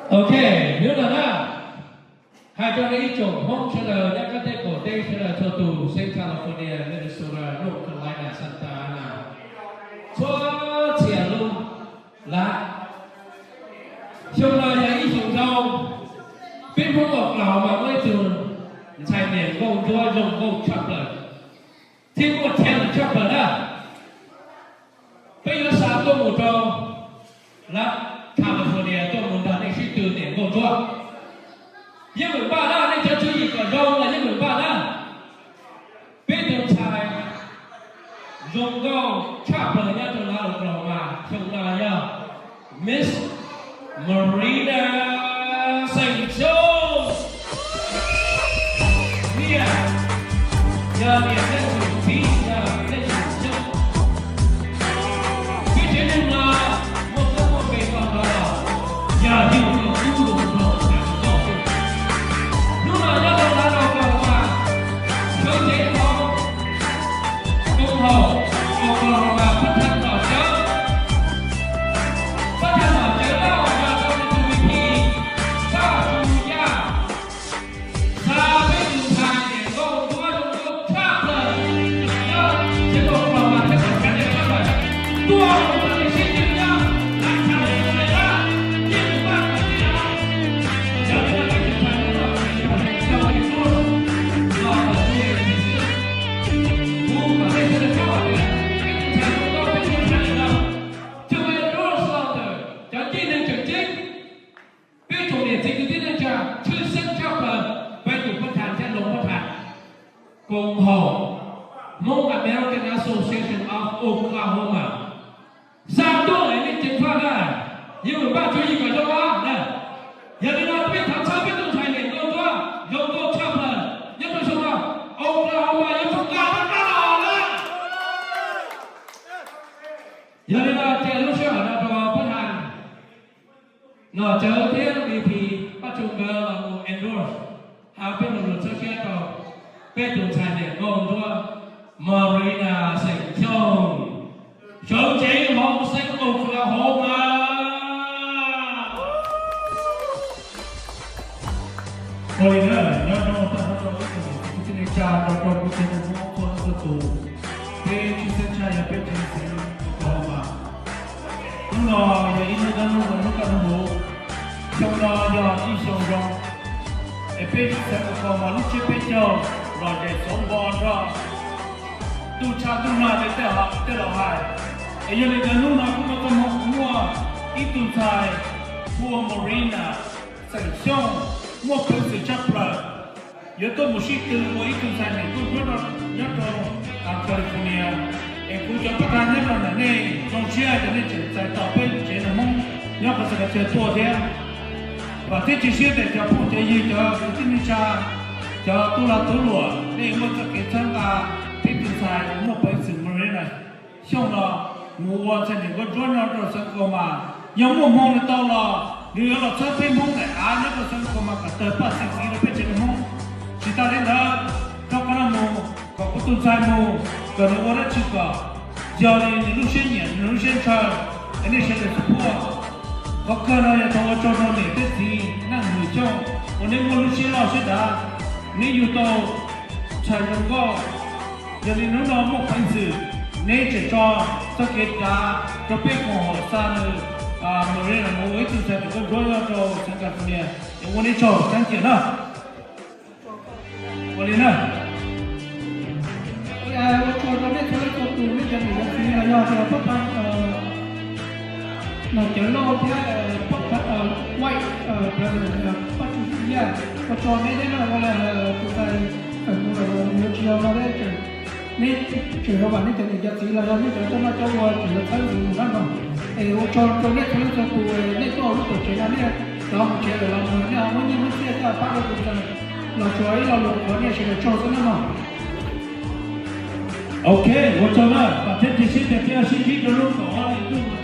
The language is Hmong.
Ok, hnub no na, hais rau nej ib tsoom Hmoob sawv daws nyob qab teb qaum teb sawv daws txhua tus, xeev California, Minnesota, North Carolina, Santa Ana, txhua txhia lub lab. Xyoo no yog ib xyoo zoo, peb Hmoob Oklahoma muaj ib tug ntxhais niam nkauj ntsuab zoo nkauj tshaj plaws, thiab muaj talent tshaj plaws na. Peb yuav xa tuaj mus rau lab California tuaj mus nrog nej sib tw niam nkauj ntsuab. Yeej meem npaj na, nej cov tswv yim kom zoo los yeej meem npaj na. Peb tus ntxhais zoo nkauj tshaj plaws nyob rau lab Oklahoma xyoo no yog Miss Marina Xeem Xyooj. Niam, yog niam Xeem Xyooj, txiv yog Xeem Xyooj. Peb tsev neeg no muaj txoj muaj npe ko no los yog yug tau tub zoo nraug tshaj tau xwb. Hnub no nyob rau lab Oklahoma, sawv cev hauv koom haum Oklahoma pab thaj nom tsawv, pab thaj nom tsawv laj uas yog rau tus V P Paj Tsu Yaj, xa peb tus ntxhais niam nkauj ntsuab zoo nkauj tshaj plaws nyob txhia Oklahoma thiab kom kav liam tshaj plaws tuaj mus rau nej sib tw nyob lab California na, yeej meem npaj kom tij no. Yog li no peb tus ntxhais hnub no tseem yog Xeem Xyooj los ntawm kuv niam txiv xwb. Kuv kom nej sawv daws paub hais tias peb tus ntxhais hnub no peb tus ntxhais no, coj mus endorse los ntawm cov tib neeg tseem ceeb. Peb tsoom niam txiv kwv tij neej tsa tshwj xeeb tshaj plaws, peb tus pab thas thiab hluas pab thas koom haum Hmong American Association of Oklahoma xa tuaj es nej ceev faj na, yeej meem npaj tswv yim kom zoo na. Yog li no peb thov txhawb peb tus ntxhais niam nkauj ntsuab zoo nkauj tshaj plaws nyob rau xyoo no, Oklahoma yuav tsum nqa tau na. Yog li no ces lub sij hawm no rau pab thas nom tsawv thiab V P Paj Tsu nkawd los mus endorse, hab peb los mus txhawb siab rau peb tus ntxhais niam nkauj ntsuab Marina Xeem Xyooj, sawv cev hauv xeev Oklahoma. Ua li na, nyob zoo tag nrho rau ib tsoom niam txiv kwv tij neej tsa, rau rau kuv tsev neeg Hmoob txhua leej txhua tus. Peb tshwj xeeb tshaj yog peb tsev neeg xeev Oklahoma. Hnub no yog ib hnub dab hnub zoo, hnub kaj hnub huv, xyoo no yog ib xyoo zoo, es peb tsev neeg Oklahoma lub tsiab peb caug los zem xauv npo nrog ntuj tshaj ntuj nag li tej laus hais. Es yog li ntawd hnub no kuj muaj txoj hmoo kuv muaj ib tug ntxhais hu ua Marina Xeem Xyooj, muaj peev xwm tshaj plaws, yuav tuaj mus sib tw ua ib tug ntxhais niam nkauj ntsuab nyob rau California. Es kuv cov pab thas nyob rau ntawm nej zoo siab ces nej tseem txais tos peb tsev neeg Hmoob nyob qhov txhia qhov chaw tuaj thiab. Vam thiab cia siab tias cov phooj cov ywg, cov kwv tij neej tsa, cov tub lag tub luam, nej yuav muaj txoj kev txhawb nqa peb tus ntxhais uas muaj peev xwm Marina Xyooj no mus ua ntxhais niam nkauj ntsuab nyob rau xeev Oklahoma. Yog muaj hmoo nws tau los nws yuav los txhawb peb Hmoob daim av nyob rau xeev Oklahoma kom tawg paj txi txiv rau peb tsev neeg Hmoob. Tsis tas li ntawd, rau qhov no mus kom kuv tus ntxhais mus kom nws ua dab tsi kom yog li nws lub siab nyiam nws lub siab ntshaw, es nej sawv daws support. Qhov kawg no yog thov ua tsaug rau niam thiab txiv Neej Hwm Xyooj uas neb muaj lub siab loj siab dav, neb yug tau ntxhais zoo nkauj. Yog li hnub no muaj peev xwm, neb tseem tso txoj kev kav rau peb koom haum xa nws, Marina mus ua ib tug ntxhais niam nkauj ntsuab nyob rau xeev California. Es ua nej tsaug, thank you na. Ua li na. Ua tsaug rau nej txhua leej txhua tus, nej cov niam cov txiv los yog tias pab thas, nom cawv lauj thiab pab thas, White, President Paj Tsu Yaj, ua tsaug nej thiab na, ua li tus ntxhais feem mus lawm yuav tsis yog no thiab. Neb tseem yog vam nej cov niam cov txiv los yog nej cov coj noj coj ua tseem yuav txhawb ntxiv mus dab no. Es ua tsaug rau nej txhua leej txhua tus, nej tuaj lub tuam tsev no nej rov mus tsev lawm los mus nej ho muab nyiaj muab txiaj coj pab rau tus ntxhais los tsuas ib lo lus qhuav nej sawv daws tsaug xwb na mog. Ok, ua tsaug na, vam thiab cia siab tias peb yuav sib ntsib rau lub kaum ob hlis ntuj